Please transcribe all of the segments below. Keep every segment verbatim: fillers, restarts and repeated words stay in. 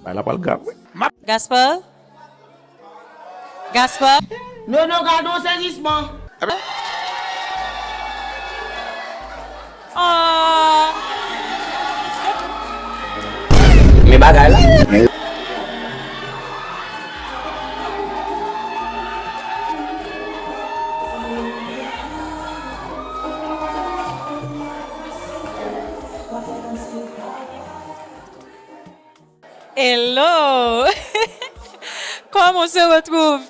Bagay la pral grav, wi. Gaspard? Gaspard? Nono, gade yon sezisman. Oh. Men bagay la. Hello! Comment on se retrouve?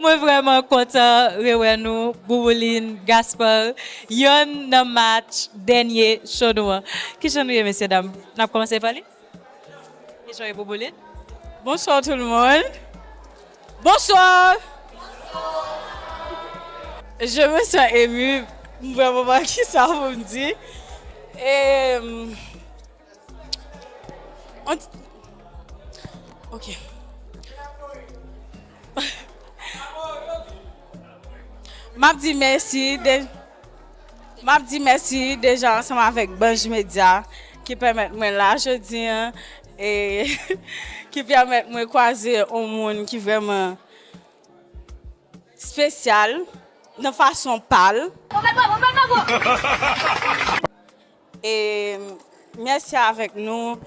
Mwen vrèman kontan rewè nou, Boubouline, Gaspard, yonn nan match dènye cho nou an. Kijan nou ye, mesye dam? N ap kòmanse pa li? Kijan w ye, Boubouline? Bonsoir tout le monde. Bonsoir. Je me sens émue. M vrèman pa kisa pou m di. E, On t-, ok. M ap di mèsi de-, m ap di mèsi deja ansanm avèk Banj Media ki pèmèt mwen la jodi an e ki pèmèt mwen kwaze yon moun ki vrèman espesyal nan fason pa l. E mèsi avèk nou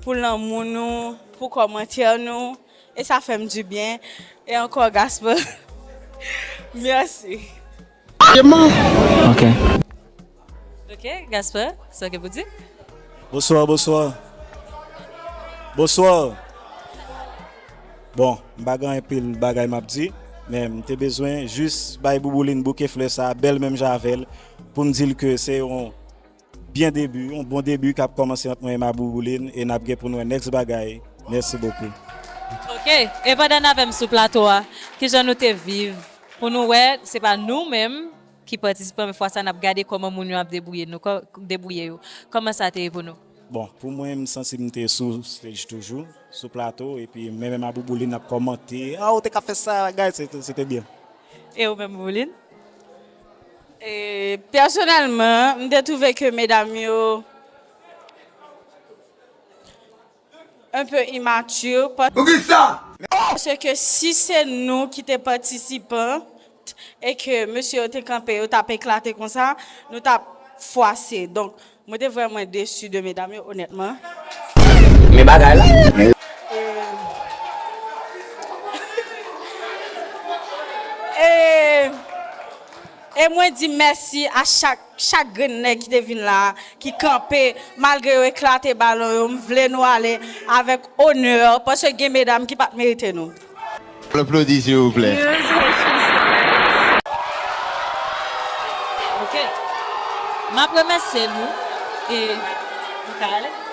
pou lanmou nou, pou kòmantè nou. E sa fè m dibyen. E ankò, Gaspard, mèsi. Ok. Ok, Gaspard, sa w gen pou di? Bonswa, bonswa. Bonswa. Bon, m pa gen anpil bagay m ap di, men m te bezwen jis bay Boubouline bouke flè sa, bèl menm jan avè l, pou m di l ke se yon byen debi, yon bon debi k ap kòmanse ant mwen e ma Boubouline, e n ap gen pou n wè next bagay. Mèsi bokou. Ok, e pandan n avè m sou plato a, kijan nou te viv? Pou nou wè, se pa nou menm ki patisipan, men fwa sa n ap gade kòman moun yo ap debouye nou, kò-, debouye yo. Kòman sa te ye pou nou? Bon, pou mwen, m santi m te sou stage toujou, sou plato, epi menm ma Boubouline ap kòmante, "Ah, ou te ka fè sa, guys," se te, se te byen. E ou menm, Boubouline? E, pèsonèlman, m te twouve ke medam yo un peu immature. Poukisa? Paske si se nou ki te patisipan e ke mesye yo te kanpe, yo t ap eklate konsa, nou t ap fwase. Donk, mwen te vrèman desi de medam yo, onètman. Men bagay la. E, e mwen di mèsi a chak, chak grenn nèg ki te vin la, ki kanpe, malgre yo eklate balon yo, m vle nou ale avèk onè, paske gen medam ki pa t merite nou. Aplodi, silvouplè. Ok. M ap remèsye nou. E nou ka ale.